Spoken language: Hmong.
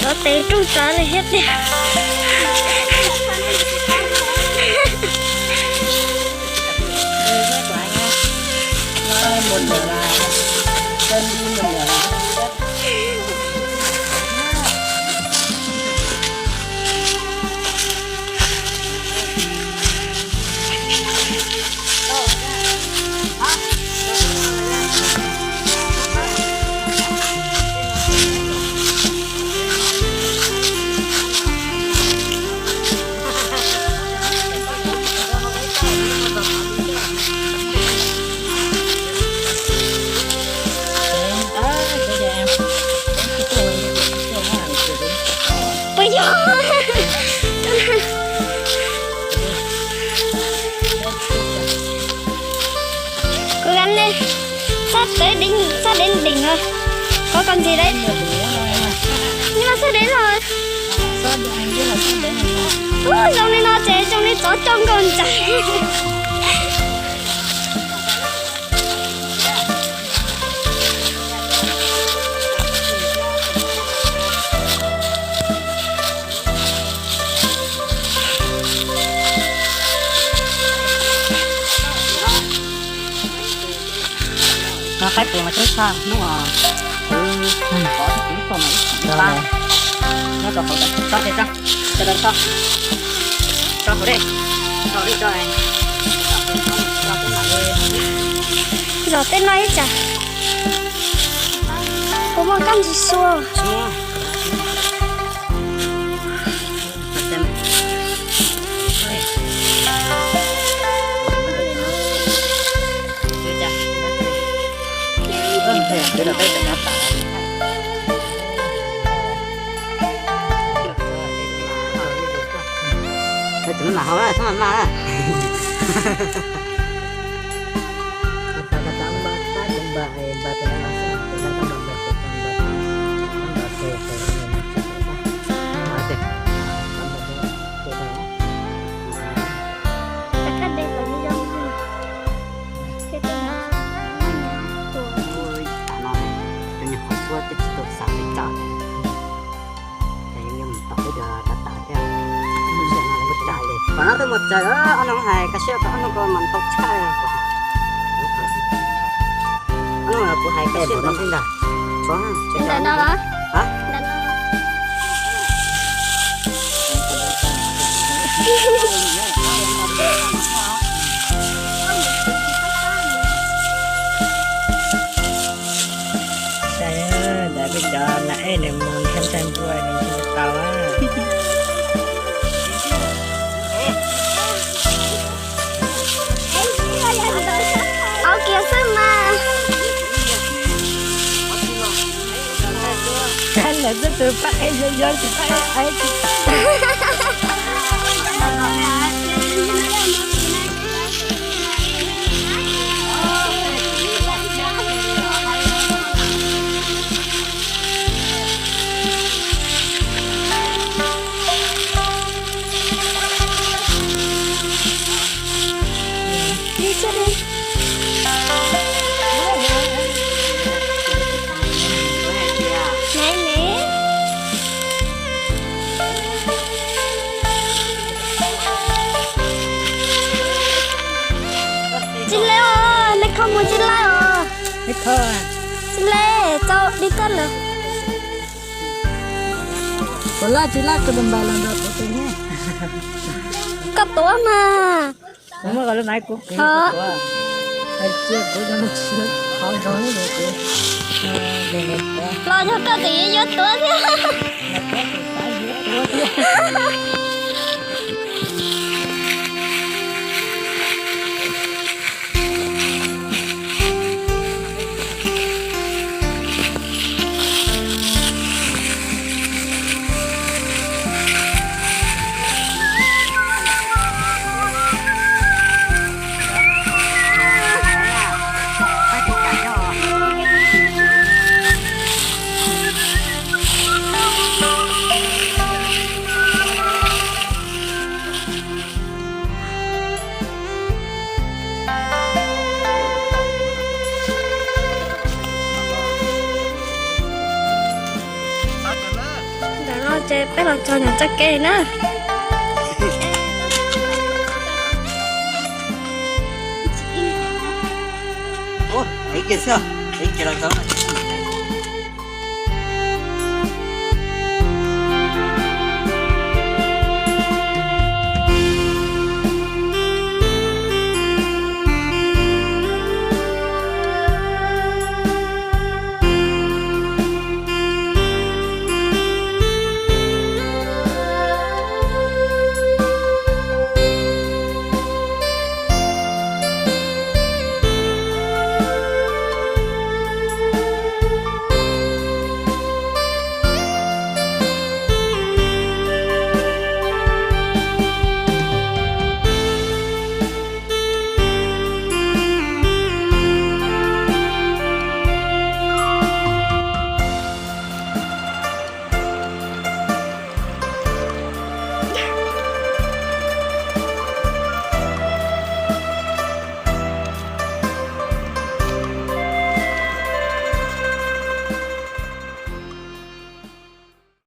Cov tes ruj tsav li thiab tiag. Puas yog? Kuv gab ne, sab tawv deev, sab deev deev os. Qhov ko ntxiv dab, nyob sab deev los. Ub, zoo li no ces zoo li tsov coj nkaus ntsais. No qaib pus mas twb sab hnub os. Qhov twb tau mas ib txhis ib pab. Nyob rau hauv, tso ces tso, sawv daws tso. Tso hauv dej, tso dej tso. Zom tej no ib tsam. Puas muaj kab ntsis sua? Tab no cov nyuag qhov suab twb tsis tau xav pes tsawg, ces yeej yuav mus tom peb cov tav tav thiab. Lub sij hawm no lawv muaj tsav li, qhov no twb muaj tsav, ob noo hais koj siab, ob noo ko mas ntau tshaj. Ob noo kuv hais koj siab no xwb ntag. Ntawm no los? Hab? Ntawm no. Ntawm peb cov nas ej nws mus nrhiav ntshai npua nws nrhiav tsis tau. Au kiag xwb mas. Kab lawv twb tus paj ej yog yog tus paj ej. Tsis le os, neb kho mus tsis laij os. Tsis le, tau dib tag lawm. Koj laj tsis laj koj tus npais los nrog kuv tus ne. Koj tuav mas. Kuv muaj koj lub maiv kuv kuv tuav. Hais tias kuv cov lub tsis qhov zoo li kuv. Los yog koj tseem yuav tuav thiab. Ces peb los txog nyob txoj kev na. Ua, ev kiag xwb, ev kiag los tau.